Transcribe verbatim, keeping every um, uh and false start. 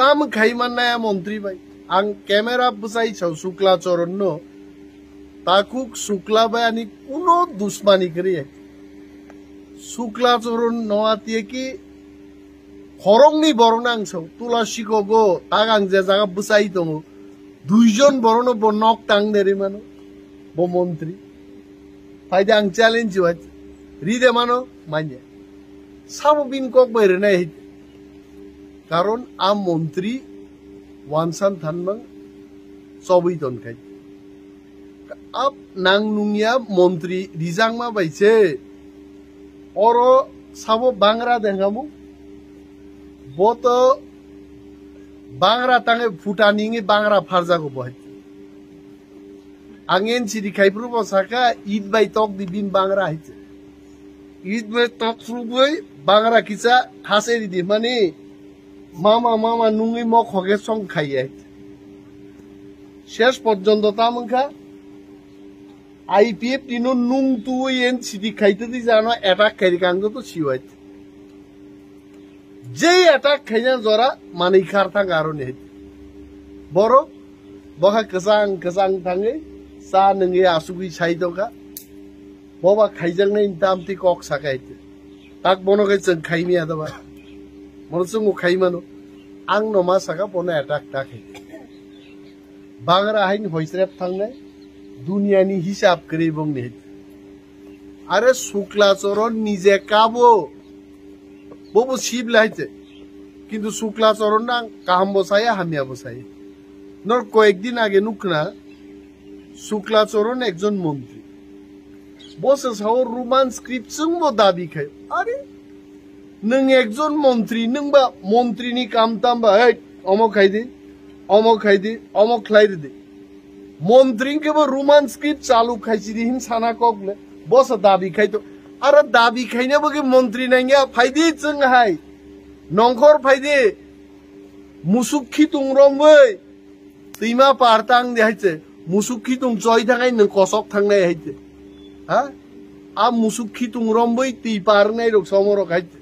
Tam khai mannai a montri bai. Ang camera bwsai sao Sukla Choron no. Takhuk Sukla bai ani kuno dusmani kwrwi. Sukla Choron no atiye ki khoroknwi borok no ang sao. Tula sikogo tak ang je jaga bwsai tongo. Duijon borok no bo nok tang derwi mano. Bo montri. Phaide ang challenge wai. Ride mano manya. Sabo bini kok bai rwnai hai. Karon a montri wansan thanmang chobwi ton khai. Ab nang nungya montri rijakma bai se. Oro sabo bangra denghamu. Bo to bangra tange phuta ningi bangra pharjago bo hai. Ang N C D khai phuru bo saka, "Eid bai tok di bin bangra," hai se. "Eid bai tok phuru bai bangra kisa hase di di mani, mama, mama nungwi mo khoge song khai," hai se. Ses porjonto ta mangkha, I P F T no nung tuwi N C D khai twi jano attack khai kang to siwai. Jei attack khaina jora manwi khar thang aro ni. Borok bokha kwchang kwchang thangwi cha nungwi asugwi sai tongkha. Boba khaijaknai tamti kok sakai. Tak bono khe chwng khaimiya daba. Mono chwngbo khaimano. Ang no ma saka bono attack ta khai. Bangra hain hoisrep thangnai. Duniani hisab kwrwi bongni. Are Sukla Choron nije kabo. Bobo sibla haite. Kintu Sukla Choron nang kaham bo saya, hamya bo saya. Nor koyek din age nukna Sukla Choron ekjon montri. Bo se sao Roman script chwng bo dabi khai. Are nwng ekjon montri, nwng ba montri ni kam tam ba, hey, omo khai di, omo khai di, omo khlai di. Montri khe bo Roman script chalu khai chiri hin sana kok le. Bo se dabi khai to. Ara dabi khaina bo khe montri nangya, phai di chwng hai. Nongkhor phai di. Musuk khitung romwi. Twima par tang di hai se. Musuk khitung choi thangai nwng kosok thangnai hai se. Ha? A musuk khitung romwi twi par nai rok somo rok hai se.